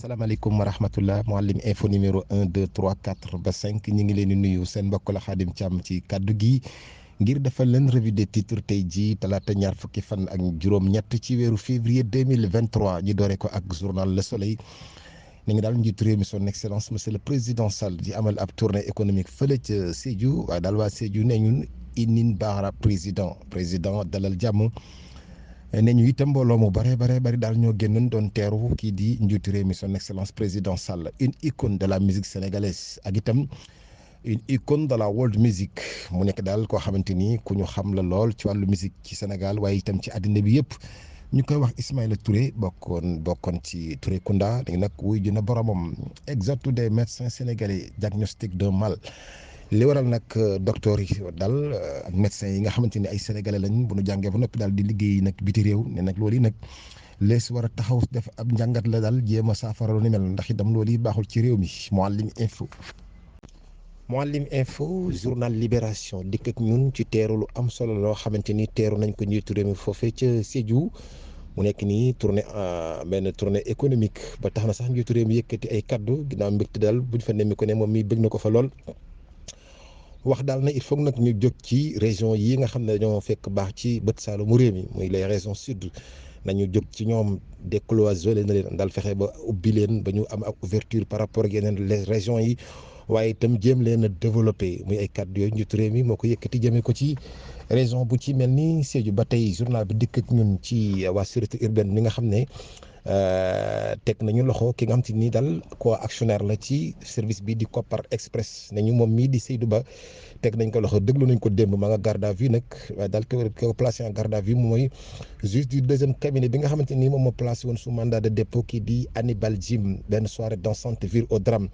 asalaamaaleykum wa rahmatullah Mouhalim info numéro 1 2 3 4 ba 5 ñu ngi leen di nuyu seen mbokk la Khadim Thiam ci kaddu gi ngir defal leen revue des titres tey jii talaata ñaar fukki fan ak juróom-ñett ci weeru février 2023 ñu doore ko ak journal Le Soleil. ni ngi daal njiitu réew mi son excellence monsieur le président Sall di amal ab tournée économique fële ca Sédhiou waaye daal waa Sédhiou ne ñun inin baara président dalal jàmm. ne ñu itam mbooloo mu bare bari daal ñoo génnoon doon teeru kii di njiitu réew mi son excellence président Sall une icône de la musique sénégalaise ak itam une icône de la world music mu nekk daal koo xamante ni ku ñu xam la lool ci wàllu musique ci Sénégal waaye itam ci àddina bi yëpp ñu koy wax Ismaïla Touré bokkoon ci Touré Kunda léegi nag wuy ji na boromam exode des médecins sénégalais diagnostic d'un mal. li waral nag docteur yi daal ak médecins yi nga xamante ni ay sénégalais lañ bu nu jàngee ba noppi daal di liggéey nag biti réew ne nag loolu yi nag lees war a taxaw def ab njàngat la daal jéem a saafara lu ni mel ndax itam loolu yi baaxul ci réew mi. Mouhalim info journal Libération dikk ak ñun ci teeru lu am solo loo xamante ni teeru nañ ko njiitu réew mi foofee ca Sédhiou mu nekk nii benn tournée économique ba tax na sax njiitu réew mi yëkkati ay kaddu ginnaaw mbégte daal buñ fa nemmi ko ne moom mii bëgg na ko fa lool. wax daal na il faut nag ñu jóg ci région yi nga xam ne dañoo fekk baax ci bët saalumu réew mi muy les régions sud nañu jóg ci ñoom décloisonné na leen daal fexe ba ubbi leen ba ñu am ak ouverture par rapport ak yeneen les régions yi waaye itam jéem leen a développé muy ay kàddu yooyu njiitu réew mi moo ko yëkkati jëmee ko ci région bu ci mel ni Sédhiou. ba tey journal bi dikk ak ñun ci waa sûreté urbaine mi nga xam ne teg nañu loxo ki nga xam te ni daal co actionnaire la ci service bi di Kopar Express nañu moom mii di Seydou Ba teg nañ ko loxo déglu nañ ko démb ma nga garde à vue nag waaye daal ko placé en garde à vue mooy juge du deuxième cabinet bi nga xamante ni moom moo placé woon sous mandat de dépôt kii di Hannibal Djim benn soirée dansante vire au drame.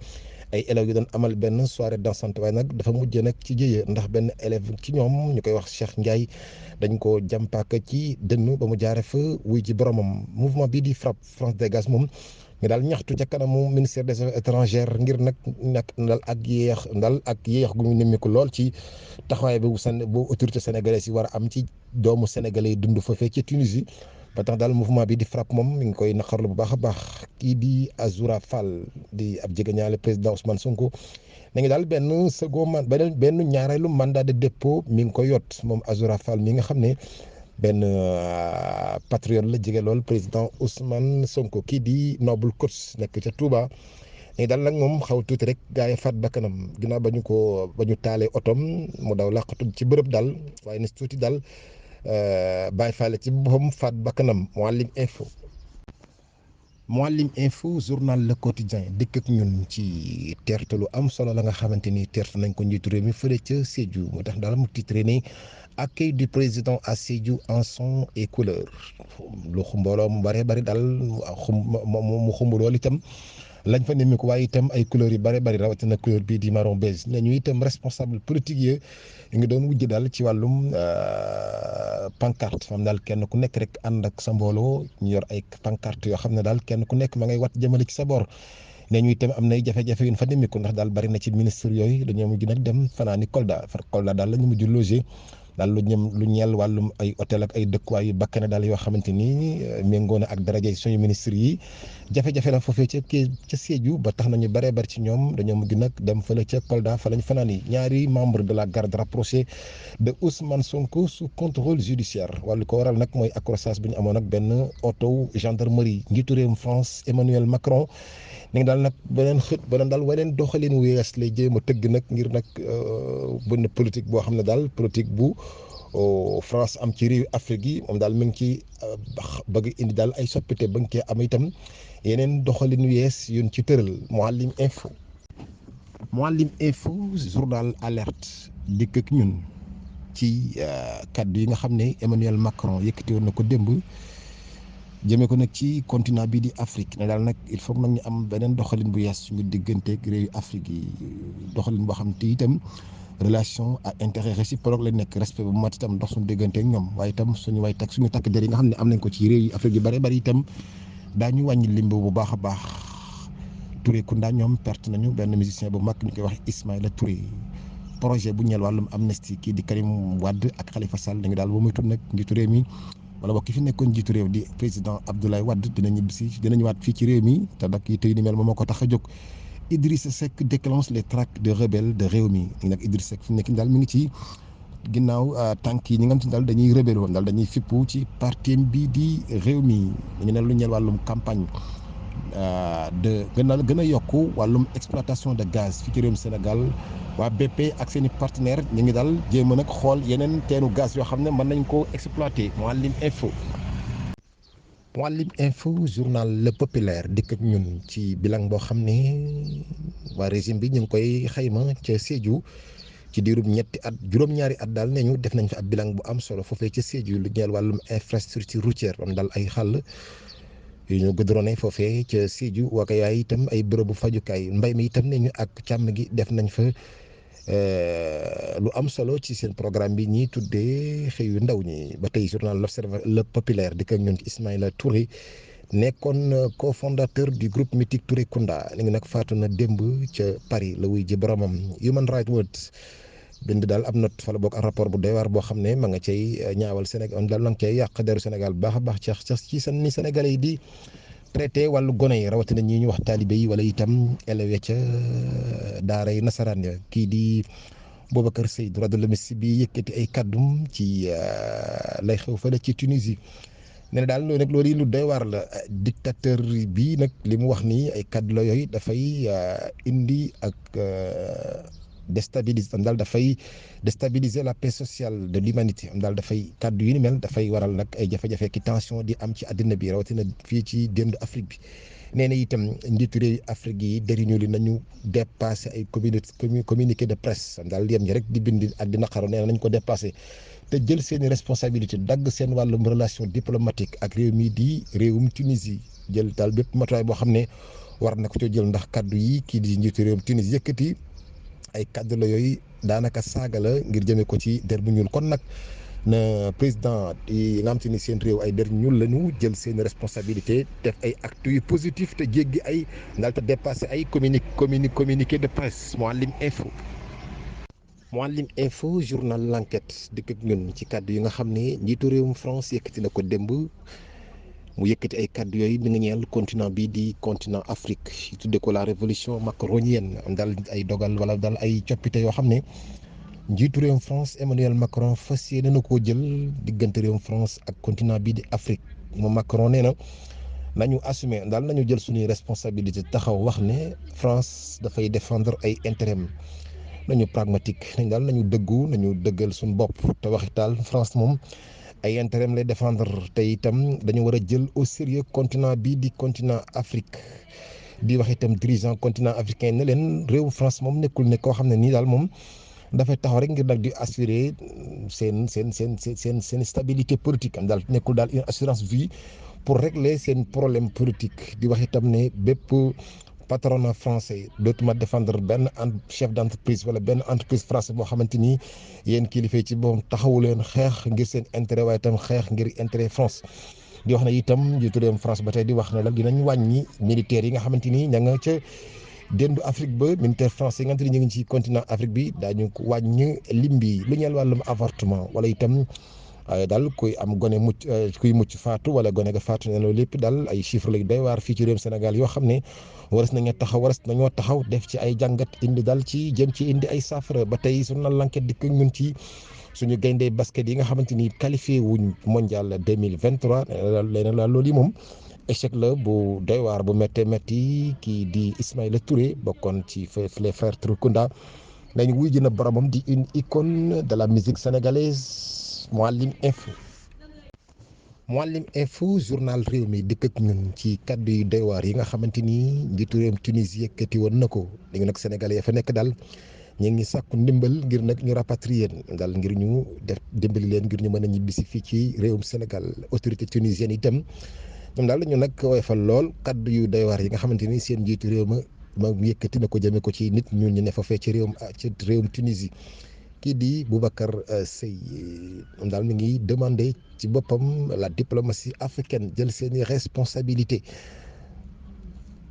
ay élèves yu doon amal benn soirée dansante waaye nag dafa mujjee nag ci jëye ndax benn élève ci ñoom ñu koy wax Cheikh Ndiaye dañ ko jàmpaaka ci dënn ba mu jaare fa wuy ji boromam. mouvement bii di FRAPP France Dégage moom nga daal ñaxtu ca kanamu ministère des affaires étrangères ngir nag ndal ak yéex gu ñu nemmiku lool ci taxawaay bu autorité sénégalaise yi war a am ci doomu sénégalais yi dund foofee ci Tunisie. ba tax daal mouvement bi di FRAPP moom mi ngi koy naqarlu bu baax a baax. kii di Azoura Fall di ab jegeñaale président Ousmane Sonko na ngi daal benn ñaareelu mandat de dépôt mi ngi koy yot moom Azoura Fall mi nga xam ne benn patriote la jege lool président Ousmane Sonko. kii di Noble Coach nekk ca Touba léegi daal nag moom xaw tuuti rek gaa yi faat bakkanam ginnaaw ba ñu taalee otom mu daw làqatu ci bërëb daal waaye ne tuuti daal Baye Fall ci boppam faat bakkanam. Mouhalim info journal Le Quotidien dikk ak ñun ci teertu lu am solo la nga xamante ni teertu nañ ko njiitu réew mi fële ca Sédhiou mu tax daal mu titré ni accueil du président à Sédhiou en son et couleur lu mbooloo mu bare bari daal mu xumb lool itam lañ fa nemmi ko waaye itam ay couleurs yu bare bari rawatina couleur bii di marron beige ne ñu itam responsable politique yi ngi doon wujj daal ci wàllum pancarte xam daal kenn ku nekk rek ànd ak sa mbooloo ñu yor ay pancarte yoo xam ne daal kenn ku nekk ma ngay wat jëmale ci sa bor. ne ñu itam am nay jafe-jafe yu ñu fa nemmiku ndax daal bari na ci ministre yooyu dañoo mujj nag dem fanaani Kolda daal la ñu mujj logé daal lu ñeel wàllum ay hôtel ak ay dëkkuwaay yu bakkane daal yoo xamante ni méngoo na ak daraja suñu ministre yi. jafe-jafe la foofee ca Sédhiou ba tax nañu baree bari ci ñoom dañoo mujj nag dem fële ca Kolda fa lañ fanaan yi. ñaari membre de la garde rapprochée de Ousmane Sonko sous contrôle judiciaire wàllu ko waral nag mooy accrochage bi ñu amoon nag benn auto gendarmerie njiitu réewum France Emmanuel Macron. ni ngi daal nag weneen doxalin wees lay jéem a tëgg nag ngir nag benn politique boo xam ne daal politique bu France am ci réew Afrique yi moom daal mi ngi ci bëgg indi daal ay soppite ba nga cee am itam yeneen doxalin wees yoon ci tëral. Mouhalim info journal alerte dikk ak ñun ci kaddu yi nga xam ne Emmanuel Macron yëkkati woon na ko démb jëmee ko nag ci continent bi di Afrique ne daal nag il faut nag ñu am beneen doxalin bu yees suñu digganteeg réewu Afrique yi doxalin boo xam te itam relation à intérêt réciproque la nekk respect bu mat itam dox suñu digganteeg ñoom waaye itam suñu takk der yi nga xam ne am nañ ko ci réew yi Afrique yu bëri bëri itam daañu wàññi limb bu baax a baax. Touré Kunda ñoom perte nañu benn musicien bu mag ñu koy wax Ismaïla Touré projet bu ñeel wàllum amnistie kii di Karim Wade ak Khalifa Sall dañu daal ba muy tudd nag njiitu réew mi wala boog ki fi nekkoon jiitu réew di président Abdoulaye Wade dina ñëwaat fii ci réew mi te nag yi tey ni mel moom moo ko tax a jóg. Idrissa Seck déclenche les tracts de rebelles de réew mi nag Idrissa Seck fi mu nekk daal mi ngi ci ginnaaw tànk yi ñi nga xam te daal dañuy rebelle woon daal dañuy fippu ci parti bi di réew mi ñu ne lu ñeel wàllum campagne de gën a yokku wàllum exploitation de gaz fii ci réewum Sénégal waa BP ak seen i partenaires ñu ngi daal jéem a nag xool yeneen teenu gaz yoo xam ne mën nañ koo exploiter. Mouhalim Info journal Le Populaire dikk ak ñun ci bilan boo xam ne waa régime bi ñu ngi koy xayma ca Sédhiou ci diirub ñetti at juróom-ñaari at daal ne ñu def nañ fa ab bilan bu am solo foofee ca Sédhiou lu ñeel wàllum infrastructure routière am daal ay xàll yu ñu goudronné foofee ca Sédhiou waa yaay itam ay bërëbu fajukaay mbay mi itam ne ñu ak càmm gi def nañ fa lu am solo ci seen programme bi ñuy tuddee xëyu ndaw ñi ba tey journal L'Observateur Le Populaire di ko ñun ci Ismaïla Touré nekkoon cofondateur du groupe mythique Touré Kunda li ngi nag faatu na démb ca Paris la wuy ji boromam. Human Rights Watch bind daal ab note fala boog un rapport bu doy waar boo xam ne ma nga cay ñaawal Sénégal daal na nga cay yàq deru Sénégal bu baax a baax ci seen ni Sénégalais yi di traité wàllu gone yi rawatina ñi ñu wax taalibe yi wala itam élèves ca daara yi nasaraan ya kii di Boubacar Seye droit de l'homme bi yëkkati ay kàddum ci lay xew fële ci Tunisie nee na daal loolu yi lu doy waar la dictateur bi nag li mu wax nii ay kàddu la yooyu dafay indi ak déstabiliser am daal dafay déstabiliser la paix sociale de l'humanité am daal dafay kàddu yu ni mel dafay waral nag ay jafe-jafe ki tension di am ci àddina bi rawatina fii ci déndu Afrique bi nee na itam njiitu réew Afrique yi dëriñu li nañu dépassé ay communiqué de presse am daal yem ñi rek di bind ak di naqaro nee na nañ ko dépassé te jël seeni responsabilité dagg seen wàllum relation diplomatique ak réew mii di réewum Tunisie jël daal bépp matuwaay boo xam ne war na ko ci jël ndax kaddu yi kii di njiitu réewum Tunisie yëkkati ay kaddu la yooyu daanaka saaga la ngir jëmee ko ci der bu ñuul kon nag na président yi nga xam te ni seen réew ay der ñuul lañu jël seen responsabilité def ay actes yu positif te jéggi ay ndaal te dépassé ay communiqué de presse Mouhalim Info journal L'Enquête dikk ak ñun ci kàddu yi nga xam ne njiitu réewum France yëkkati na ko démb mu yëkkati ay kàddu yooyu mi ngi ñeel continent bi di continent Afrique tudde ko la révolution macronienne am daal ay dogal wala daal ay coppite yoo xam ne njiitu réewum France Emmanuel Macron fas yéene na koo jël diggante réewum France ak continent bii di Afrique moom Macron nee na nañu assumer daal nañu jël suñuy responsabilité taxaw wax ne France dafay défendre ay intérêt nañu pragmatique nañ daal nañu dëggu nañu dëggal suñu bopp te waxi daal France moom ay intérêt lay défendre te itam dañu war a jël au sérieux continent bii di continent Afrique di wax itam dirigeant continent africain ne leen réewu France moom nekkul ne koo xam ne nii daal moom dafay taxaw rek ngir nag di assurer seen stabilité politique am daal nekkul daal une assurance vie pour régler seen problème politique di wax itam ne bépp patronat français dootuma défendre benn chef d' entreprise wala benn entreprise français boo xamante ni yéen kilifa ci boppam taxawu leen xeex ngir seen intérêt waaye itam xeex ngir intérêt France di wax ne itam njiitu réewum France ba tey di wax ne la dinañ wàññi militaires yi nga xamante ni ña nga ca déndu Afrique ba militaire français yi nga xamante ni ñu ngi ci continent Afrique bi daañu ko wàññi lim bi lu ñeel wàllum avortement wala itam daal kuy am gone mucc kuy mucc faatu wala gone ga faatu ne loolu lépp daal ay chiffres lay doy waar fii ci réewum Sénégal yoo xam ne waras nañoo taxaw def ci ay jàngat indi daal ci jëm ci indi ay saafara ba tey suñu naan L'Enquête dikk ñun ci suñu gayndee basket yi nga xamante ni qualifié wuñ mondial 2023 leneen la loolu yi moom échec la bu doy waar bu méttee métti kii di Ismaïla Touré bokkoon ci les frères Touré nañ wuy jëna boromam di une icône de la musique sénégalaise. Mouhalim Info journal réew mi dëkk ak ñun ci kaddu yu doy waar yi nga xamante ni njiitu réewum Tunisie yëkkati woon na ko léegi nag sénégalais ya fa nekk daal ñu ngi sàkku ndimbal ngir nag ñu rapatrier daal ngir ñu def dimbali leen ngir ñu mën a ñibbisi fii ci réewum Sénégal autorité tunisienne itam ñoom daal ñu nag woyofal lool kaddu yu doy waar yi nga xamante ni seen njiitu réew ma yëkkati na ko jëme ko ci nit ñu ne fa fee ci réewum Tunisie. kii di Boubacar Seye moom daal mi ngi demandé ci boppam la diplomatie africaine jël seeni responsabilité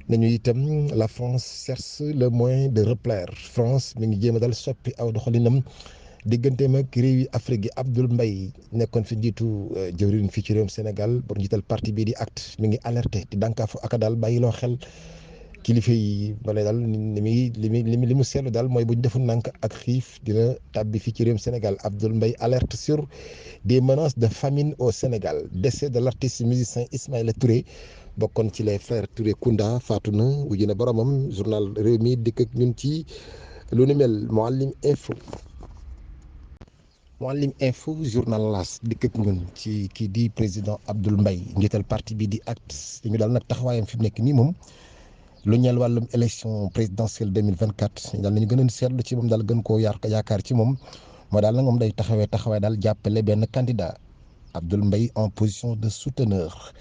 nañu itam la France cherche le moyen de replaire France mi ngi jéem a daal soppi aw doxalinam digganteem ak réew yi Afrique yi Abdoul Mbaye nekkoon fi njiitu jëwriñ fii ci réewum Sénégal pour njiital parti bii di acte mi ngi alerté di dànkaafu ak daal bàyyiloo xel kilifa yi ba daal li mu seetlu daal mooy bu ñu deful nànk ak xiif dina tàbbi fii ci réewum Sénégal Abdoul Mbaye alerte sur des menaces de famine au Sénégal décès de l'artiste musicien Ismaïla Touré bokkoon ci les frères Touré Kunda faatu na wuju na boromam journal réew mi dikk ak ñun ci lu ni mel Mouhalim Info journal L'As dikk ak ñun ci kii di président Abdoul Mbaye njiital parti bi di acte ñu daal nag taxawaayam fi mu nekk nii moom lu ñeel wàllum élection présidentielle 2024 daal nañu gën a seetlu ci moom daal gën koo yaakaar ci moom moo daal nag moom day taxawaay daal jàppale benn candidat Abdoul Mbaye en position de souteneur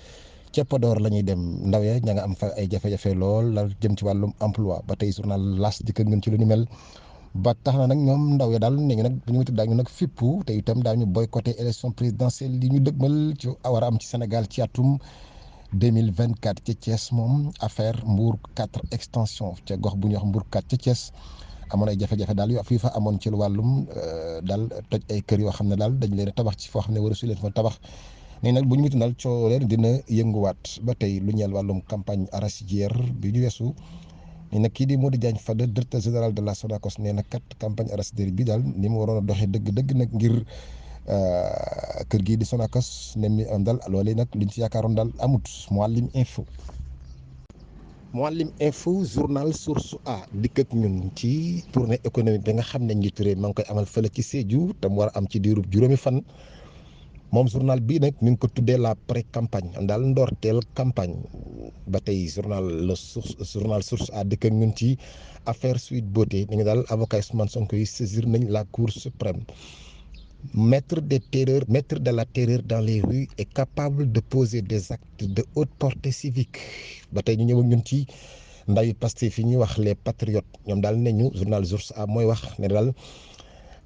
ca Podor la ñuy dem ndaw ya ña nga am fa ay jafe-jafe lool la jëm ci wàllum emploi ba tey journal L'As dikk ak ñun ci lu ni mel ba tax na nag ñoom ndaw ya daal ne ñu nag bu ñu wuti daañu nag fippu te itam daañu boycotté élection présidentielle yi ñu dëgmal ci war a am ci Sénégal ci atum 2024 ca Thiès moom affaire Mbour 4 extension ca gox bu ñuy wax Mbour 4 ca Thiès amoon ay jafe-jafe daal yoo fii fa amoon ci wàllum daal toj ay kër yoo xam ne daal dañ leen a tabax ci foo xam ne war a su leen fa tabax nii nag bu ñu wuti daal coow leen dina yënguwaat ba tey lu ñeel wàllum campagne arachidière bi ñu weesu. nii nag kii di Modou Diagne Fada directeur général de la Sonacos nee na kat campagne arachidière bi daal ni mu waroon a doxee dëgg nag ngir kër gii di Sonacos ne mi am daal loolee nag liñ ci yaakaaroon daal amut. Mouhalim Info journal Source A dikk ak ñun ci tournée économique bi nga xam ne njiitu réew ma ngi koy amal fële ci Sédhiou te mu war a am ci diirub juróomi fan moom journal bii nag mi ngi ko tuddee la pré campagne am daal ndoorteel campagne ba tey journal Source A dikk ak ñun ci affaire Sweet Beauté ni ngi daal avocat Ousmane Sonko yi saisir nañ la Cour suprême. Maître de la terreur dans les rues est capable de poser des actes de haute portée civique ba tey ñu ñëw ak ñun ci ndawi Pastef fi ñuy wax les patriotes ñoom daal ne ñu journal Source A mooy wax ne daal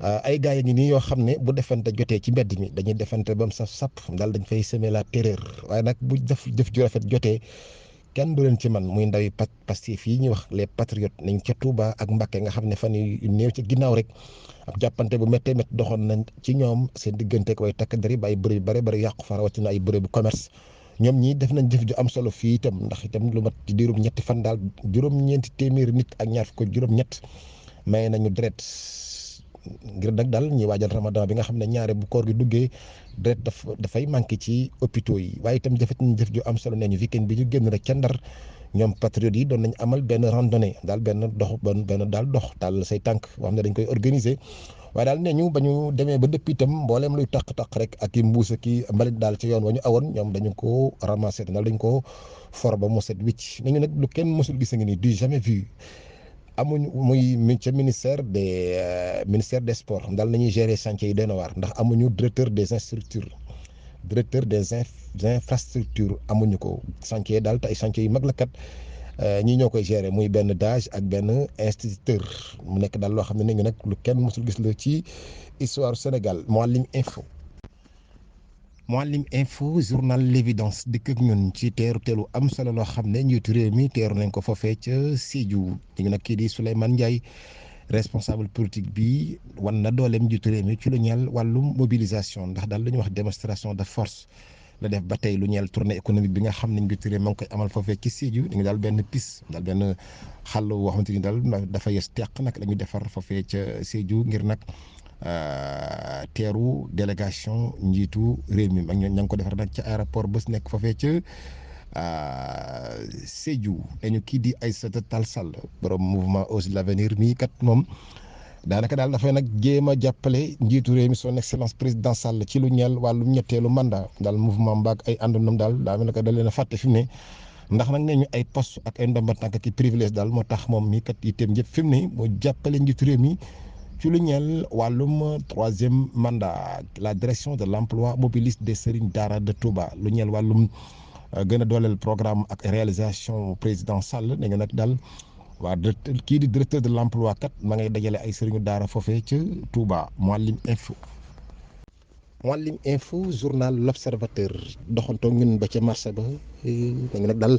ay gars yi ngi nii yoo xam ne bu defante jotee ci mbedd mi dañuy defante ba mu saf sap daal dañ fay semer la terreur waaye nag bu jëf ju rafet jotee kenn du leen ci man muy ndawi Pastef yi ñuy wax les patriotes nañ ca Touba ak Mbacké nga xam ne fan yu néew ci ginnaaw rek ab jàppante bu méttee métti doxoon nañ ci ñoom seen diggante ak way takk dari ba ay bërëb yu bare bari yàqu fa rawatina ay bërëb bu commerce ñoom ñii def nañ jëf ju am solo fii itam ndax itam lu mat ci diirum ñetti fan daal juróom-ñeenti téeméeri nit ak ñaar fukk juróom-ñett may nañu deret ngir nag daal ñuy waajal ramadan bi nga xam ne ñaare bu koor gi duggee deret dafay manqué ci hôpitaux yi waaye itam jëfet nañ jëf ju am solo nee ñu weekend bi ñu génn rek ca Ndar ñoom patriotes yi doon nañ amal benn randonnée daal benn dox daal say tànk boo xam ne dañ koy organiser waaye daal nee ñu ba ñu demee ba dëpp itam mbooleem luy taq-taq rek ak i mbuus ak i mbalit daal ci yoon wa ñu awoon ñoom dañu ko ramasser daal dañ ko for ba mu set wicc nañu nag lu kenn mësul gis nga ni du jamais vu amuñu muy ca ministère des sports daal nañuy gérer chantier yi doy na waar ndax amuñu directeur des infrastructures amuñu ko chantier daal te ay chantier yu mag la kat ñii ñoo koy gérer muy benn DAGE ak benn instituteur mu nekk daal loo xam ne nañu nag lu kenn mësul gis la ci histoire Sénégal. Mouhalim Info journal L'Évidence dikk ak ñun ci teeru am solo loo xam ne njiitu réew mi teeru nañ ko foofee ca Sédhiou ñu ngi nag kii di Souleymane Ndiaye responsable politique bi wan na dooleem njiitu réew mi ci lu ñeel wàllum mobilisation ndax daal lu ñuy wax démonstration de force la def ba tey lu ñeel tournée économique bi nga xam ne njiitu réew ma ngi koy amal foofee ci Sédhiou ñu ngi daal benn piste daal benn xàll woo xamante ni daal dafa yes teq nag la ñuy defar foofee ca Sédhiou ngir nag teeru délégation njiitu réew mi ak ña ngi ko defar nag ca aéroport bés nekk foofee ca Sédhiou dañu kii di Aïssata Tall Sall borom mouvement Osez l'Avenir mii kat moom daanaka daal dafay nag jéem a jàppale njiitu réew mi son excellence président Sall ci lu ñeel wàllum ñetteelu mandat daal mouvement mbaag ay àndandoom daal daa mel ne que da leen a fàtte fi mu ne ndax nag nee ñu ay poste ak ay ndomba tànk ki privilège daal moo tax moom mii kat yitteem yëpp fi mu ne moo jàppale njiitu réew mi ci lu ñeel wàllum troisième mandat la direction de l'emploi mobilise des sëriñ daara de Touba lu ñeel wàllum gën a dooleel programme ak réalisation président Sall ne nga nag daal waa kii di directeur de l'emploi kat ma ngay dajale ay sëriñu daara foofee ca Touba. Mouhalim Info journal L'Observateur doxantoo ñun ba ca marché ba ne nga nag daal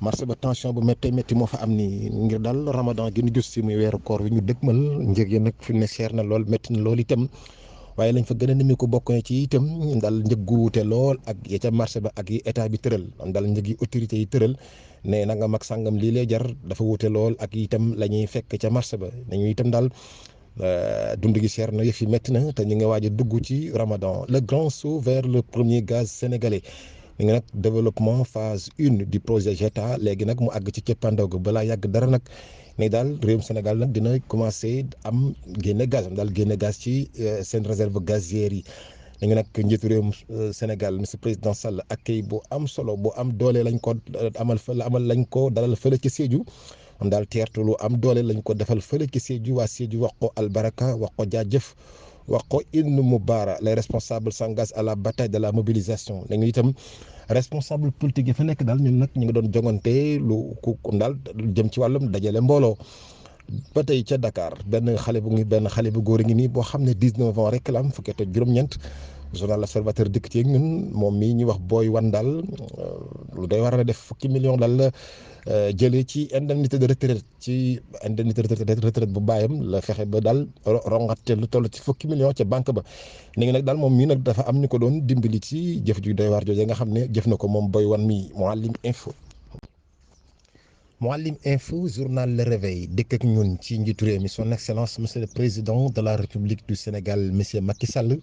marché ba tension bu méttee métti moo fa am ni ngir daal ramadan gi ñu jus si muy weeru koor wi ñu dëgmal njëg yi nag fi ne cher na lool métti na lool itam waaye lañ fa gën a nimi ko bokk na ci itam daal njëg gu wuute lool ak ya ca marché ba ak yi état bi tëral daal njëg yi autorité yi tëral ne na nga mag sàngam lii lay jar dafa wuute lool ak itam la ñuy fekk ca marché ba nañu itam daal dund gi cher na yëf yi métti na te ñu ngi waaj a dugg ci ramadan le grand saut vers le premier gaz sénégalais mi ngi nag développement phase 1 du projet JETA léegi nag mu àgg ci cëppandaw ga balaa yàgg dara nag ne daal réewum Sénégal nag dina commencé am génne gaz am daal génne gaz ci seen réserve gazière yi dañu nag njiitu réewum Sénégal monsieur président Sall ak kay bu am solo bu am doole lañ ko amal lañ ko dalal fële ci Sédhiou am daal teertu lu am doole lañ ko defal fële ci Sédhiou waa Sédhiou wax ko albaraka wax ko jaajëf wax ko Ibn Mubarak les responsables s'engagent à la bataille de la mobilisation dañu itam responsable politique yi fa nekk daal ñun nag ñu ngi doon jongante lu ku daal jëm ci wàllum dajale mbooloo ba tey ca Dakar benn xale bu góor a ngi nii boo xam ne 19 ans rek la am fukki at ak juróom-ñeent journal L'Observateur dikk ci ñun moom mii ñu wax Boy Wane daal lu day war a def fukki million daal la jëlee ci indemnité de retraite bu baayam la fexe ba daal rongatte lu toll ci fukki million ca banque ba léegi nag daal moom mii nag dafa am ñu ko doon dimbali ci jëf ju doy waar jooje nga xam ne jëf na ko moom Boy Wane mii Mouhalim Info journal Le Réveil dëkk ak ñun ci njiitu réew mi son excellence monsieur le président de la république du Sénégal monsieur Macky Sall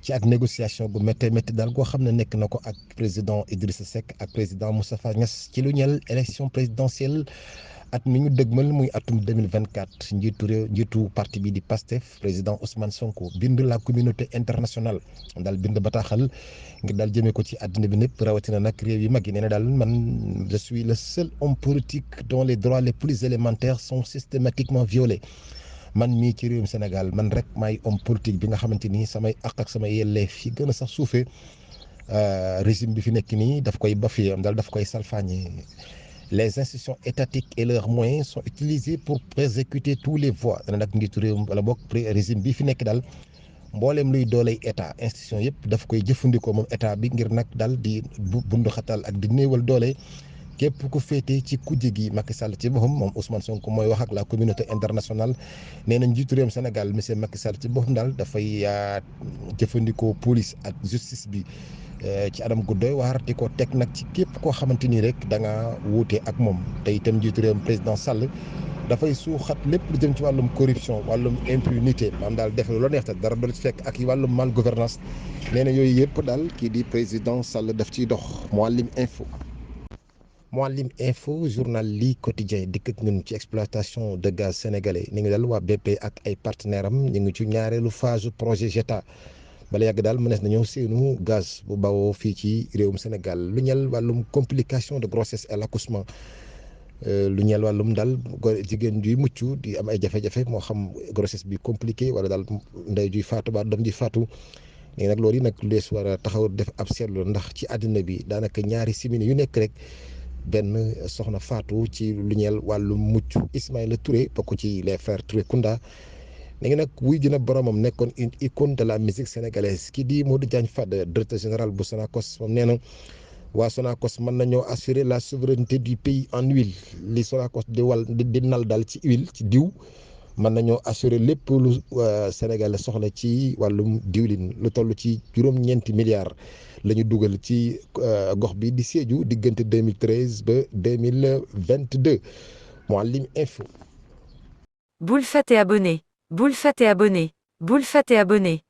ci ak négociation gu méttee métti daal goo xam ne nekk na ko ak président Idrissa Seck ak président Moustapha Niasse ci lu ñeel élection présidentielle at mi ñu dëgmal muy atum 2024 njiitu parti bi di PASTEF président Ousmane Sonko bind la communauté internationale daal bind bataaxal ngir daal jëmee ko ci àddina bi népp rawatina nag réew yi mag yi nee na daal man je suis le seul homme politique dont les droits les plus élémentaires sont systématiquement violés man mii ci réewum Sénégal man rek maay homme politique bi nga xamante ni samay àq ak samay yelleef yi gën a sax suufee régime bi fi nekk nii daf koy bafoué am daal daf koy salfaañe les institutions étatiques et leurs moyens sont utilisés pour persécuter tous les voies dana nag njiitu réew wala boog régime bi fi nekk daal mbooleem luy dooley état institution yëpp daf koy jëfandikoo moom état bi ngir nag daal di bundu xatal ak di néewal doole képp ku féete ci kujje gi Macky Sall ci boppam moom Ousmane Sonko mooy wax ak la communauté internationale nee na njiitu réewum Sénégal monsieur Macky Sall ci boppam daal dafay jëfandikoo police ak justice bi ci anam gu doy waar di ko teg nag ci képp koo xamante ni rek da nga wuute ak moom te itam njiitu réewum président Sall dafay suuxat lépp lu jëm ci wàllum corruption wàllum impunité maanaam daal def lu la neex te dara du ci fekk ak wàllum mal gouvernance nee na yooyu yëpp daal kii di président Sall daf ciy dox Mouhalim Info journal lii quotidien dikk ak ñun ci exploitation de gaz sénégalais ni ngi dal waa BP ak ay partenaire am ñu ngi ci ñaareelu phase projet JETA bala yàgg daal mënees nañoo seenu gaz bu bawoo fii ci réewum Sénégal lu ñel wàllum complication de grossesse et l'accouchement lu ñeel wàllum daal jigéen juy mucc di am ay jafe-jafe moo xam grossesse bi compliqué wala daal ndey juy faatu ba doom ji faatu léegi nag loolu yi nag lees war a taxaw def ab seetlu ndax ci àddina bi daanaka ñaari simili yu nekk rek benn soxna faatu ci lu ñeel wàllum mucc Ismaïla Touré bokk ci les frères Touré Kunda léegi nag wuy jëna boromam nekkoon une icône de la musique sénégalaise kii di Modou Diagne Fada directeur général bu Sonacos moom nee na waa Sonacos mën nañoo assurer la souveraineté du pays en huile li Sonacos di nal daal ci huile ci diw mën nañoo assurer lépp lu Sénégal soxla ci wàllum diwlin lu toll ci juróom-ñeenti milliards la ñu dugal ci gox bi di Sédhiou diggante 2013 ba 2022 Mouhalim Info. Bul fàtte abonné. Bul fàtte abonné. Bul fàtte abonné.